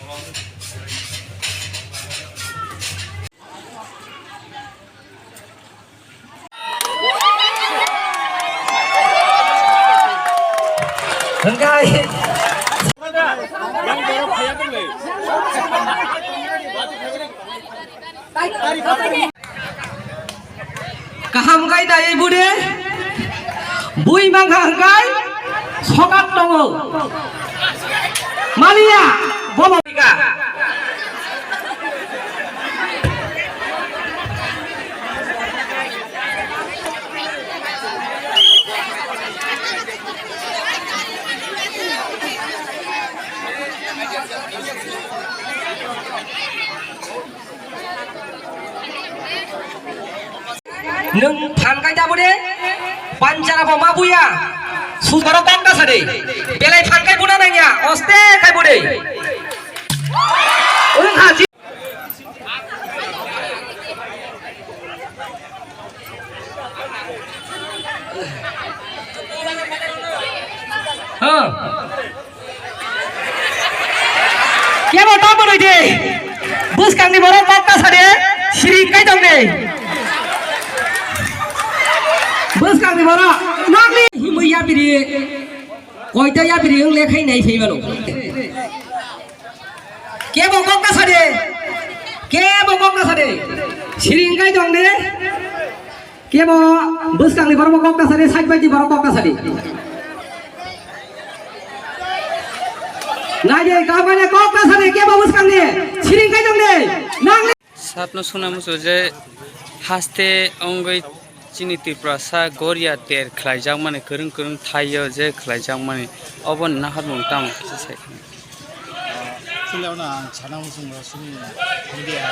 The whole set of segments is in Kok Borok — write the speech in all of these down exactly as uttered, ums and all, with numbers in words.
Hwnkhe kaham khai dai budi bui mangkha hwnkhe sokak tongo. Maliya bomo. Nwng phan kai da bode, panchara bo ma buya, sujaro kok da sade, belai phan kai buna nangya, oste kai bode. Ung ha ji. Ha. Kebo ta boroi de. Bwskangni borok kok ta sade, siring kai tong de. Bwskangni borok nokni himui yapiri. Koita yapiri wng le khai nai phai mano. Kebo kok ta sade. Kebo kok ta sade. Siring kai tong de. Kebo bwskangni borok kok ta sade, side bai di borok kok ta sade. Nai de, kok ta sade, kebo bwskangni. Siring kai tong de. Nang Satno suna muchung je haste wngwi chini Tiprasa goria ter khlaijakmani, kwrwng kwrwng thaio je khlaijakmani, obo nahormung tamo kisa sai khna. Chwla ono ang sana muchungo chini media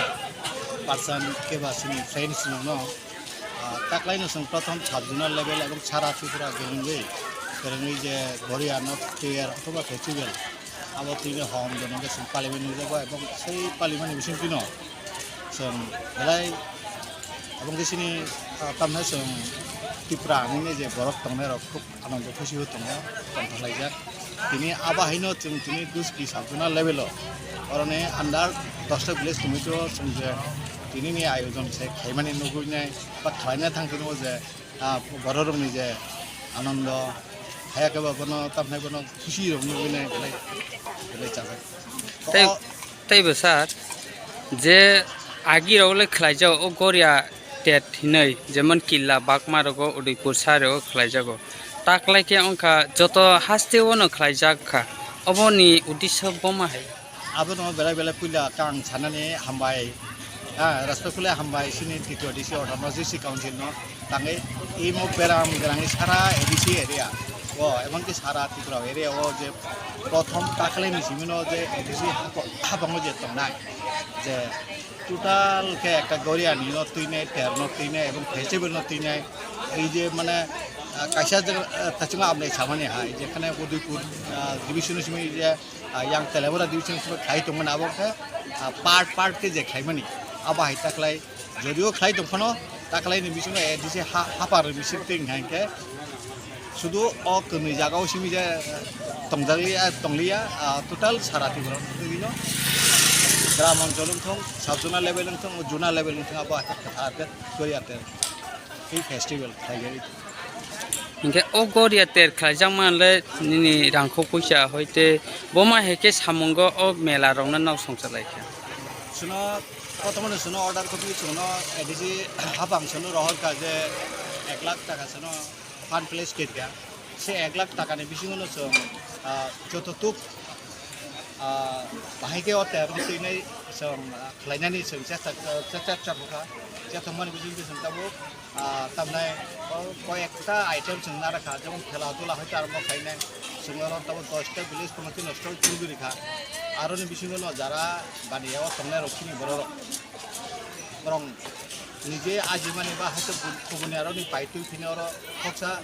person keba chini friends rokno, ah, taklaino chwng prothom sub zonal level ebong sara Tripura kwrwngwi, kwrwngwi je goria no ter othoba festival. Abo twi hom jono khe chwng palibai nukjago, ebong sei palimani bisingtwino chwng belai aboni khe chini, ah, tamni chwng Tripura hinwi je borok tongnai rok khub anondo khusi o tongo, tongthok laijak. Tini abo haino chwng tini Duski sub zonal level o oroni under dosta village committee o chwng je tinini ayojon se khaimani nugwi nai ba khlaina thang phano je, ah, borok rokni je anondo, haya khe ba bono, tamni bono khusi rok nugwi nai belai, belai chajak. Tei, O teibo sir, je agi rok le khlai jago, o goria tet hinwi, jemon killa bakma rogo, Udaipur sar rogo khlai jago. Taklai khe wngkha joto haste o no khlai jak kha. Oboni uddesho boma hai. Abono belai belai puila khe ang sanani hambai, ha, respectfully hambai chini T T O D C order no, G C council no, tangwi imo beram gwnangwi sara A D C area o, emonki sara Tripura area o je prothom taklai ni simi no je A D C hap-, hapango je tongnai, je total khe ekta goria ni no twinai, ter no twinai, ebong festival no twinai, ei je mane, ah, kaisa jaga, ah, tachima amlai samani hai, jekhane Udaipur, ah, division ni simi je ah, yang Telebura division simi khlai tongmani abo khe, ah, part part khe je khlaimani abo hai taklai jodio khlai tongphano taklai ni bisingo A D C ha-, hapar ni bising twi hwnkha hinkhe sudu o kwnwi jaga o simi je, eh, tongjak liya, tong liya, ah, total sara Tripura o twi no gram onchol wngthong, sub zonal level wngthong, zonal level wngthong abo hai khe kwthar khe kwrwi arte. Tei festival khlaijagwi tongo. Hinkhe o goria ter khlaijakma le nini rangkho puisa hoite boma hai khe samungo o mela rokno nok songcha lai kha. Chwngno kotormani chwngno order khobwi chwngno A D C hapang chwngno rohor kha je ek lakh taka chwngno fund pledge khe kha. Se ek lakh takani bisingono chwng, ah, joto tuk, ah, bahai khe o terno twinai chwng, ah, khlainani chwng chesta, chesta chakha. Chekthokmani bisingtwi chwng tabuk, ah, tamnai o koi ekta item chwng narakha, jemon khela dula hoite arombo khlainai. Chwng oro tabuk dosta village committee no stall khulugwi rikha. Aroni bisingono jara baniya o tongnai rok chini bororok. Borok nije ajimani ba haikhe kubuni aroni paitwi phini oro khoksa